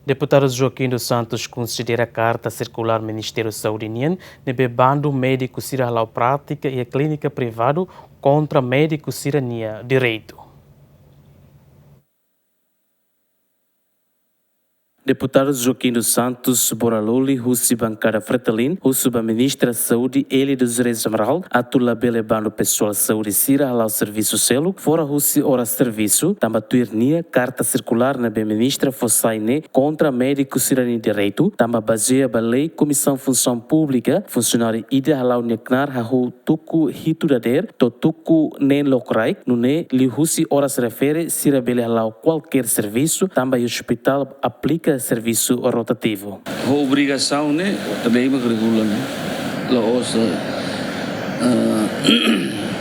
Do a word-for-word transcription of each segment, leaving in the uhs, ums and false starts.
Deputadu Joaquim dos Santos konsidera karta sirkulár Ministériu Saúde nian ne'ebé bandu médiku sira hala'o prátika iha klínika privadu kontra médiku sira-nia direitu. Deputadu Joaquim dos Santos Boraluli husi bankada Fretilin husu ba Ministra Saúde Élia dos Reis Amaral atu labele bandu pesoál saúde sira hala'o servisu seluk fora husi oras servisu, tanba tuir nia karta sirkulár ne'ebé ministra fó sai ne'e kontra médiku sira-nia direitu, tanba bazeia ba lei Komisaun Funsaun Públika, funsionáriu ida hala'o nia knaar hahú tuku hitu dadeer to'o tuku neen lokraik, nune'e liuhusi oras refere sira bele hala'o kualkér servisu, tanba iha ospitál aplika servisu rotativu. Ho obrigasaun ne'e, lei mak regula ne'e. La'ós, eh,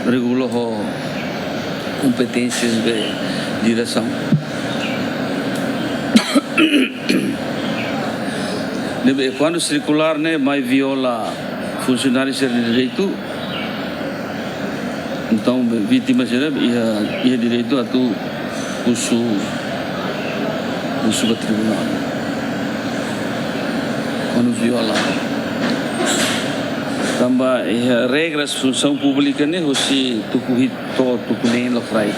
regula ho kompeténsias de diresaun. Ne'ebé, kuandu sirkulár ne'e mai viola funsionáriu sira-nia direitu, entaun, be, vítima sira iha, iha direitu atu husu, husu ba tribunál. Kuandu viola. Tanba iha regras funsaun públika ne'e husi tuku hitu to'o tuku neen lokraik.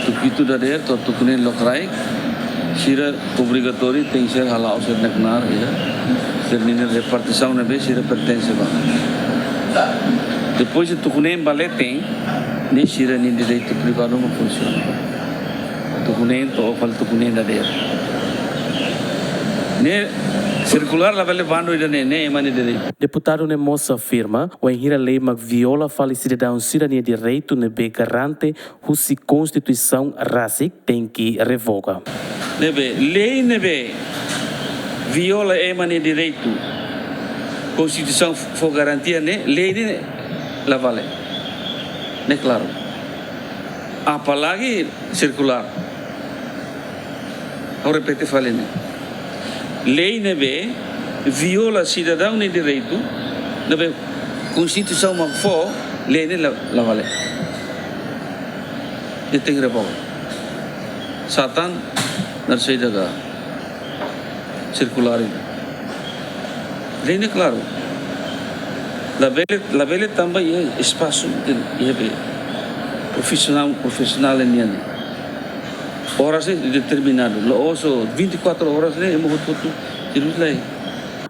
Tuku hitu dadeer to'o tuku neen lokraik, sira obrigatóriu tenke ser hala'o sira-nia knaar iha sira-nia repartisaun ne'ebé sira pertense ba. Depois de tuku neen ba leten, ne'e sira-nia direitu privadu mak funsiona. Tuku neen to'o fali tuku neen dadeer. Ne'e sirkulár labele bandu ida-ne'e, ne'e ema nia direitu. Deputadu ne'e mós afirma, wainhira lei mak viola fali sidadaun sira-nia direitu ne'ebé garante husi Konstituisaun rasik, tenke revoga. Ne'ebé, lei ne'ebé viola ema nia direitu, Konstituisaun fó garantia ne'e, lei ne'e la vale. Ne'e klaru. Apalagi sirkulár. Ha'u repete fali ne'e. Lei ne'ebé viola sidadaun nia direitu, ne'ebé Konstituisaun mak fó, lei ne'e la, la vale. Ita tenke revoga. Sá tan, nar sei daga sirkulár ida. Lei ne'e klaru. Labele, labele tanba iha espasu, iha be profisionál, profisionál nian. Oras ne'e determinadu. La'ós vinte e quatro horas ne'e ema hotu-hotu servisu lai.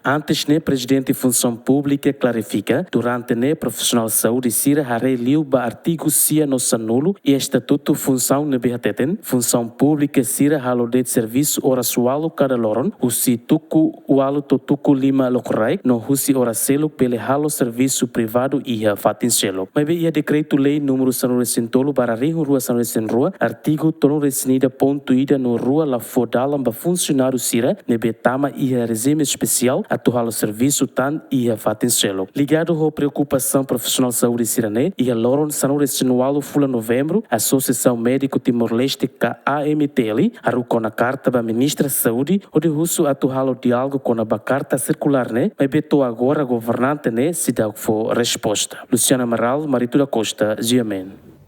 Antes ne'e, Prezidente Funsaun Públika klarifika, durante ne'e profisionál saúde sira haree liu ba artigu sia no sanulu iha Estatutu Funsaun ne'ebé hateten, funsaun públika sira halo de'it servisu oras ualu kada loron, husi tuku ualu to'o tuku lima lokraik, no husi oras seluk bele halo servisu privadu iha fatin seluk. Maibé iha Dekretu-Lei númeru sanulu-resin-tolu barra rihun rua sanulu-resin-rua, artigu tolunulu-resin-ida pontu ida no rua la fó dalan ba funsionáriu sira ne'ebé tama iha rejime espesiál atu halo servisu tan iha fatin seluk. Ligadu ho preokupasaun profisionál saúde sira-ne'e, iha loron sanulu-resin-ualu fulan Novembru, Asosiasaun Médiku Timor-Leste ka A M T L haruka ona karta ba Ministra Saúde hodi husu atu halo diálogu kona-ba karta sirkulár ne'e, maibé to'o agora governante ne'e seidauk fó resposta. Luciana Amaral, Marito da Costa, G M N.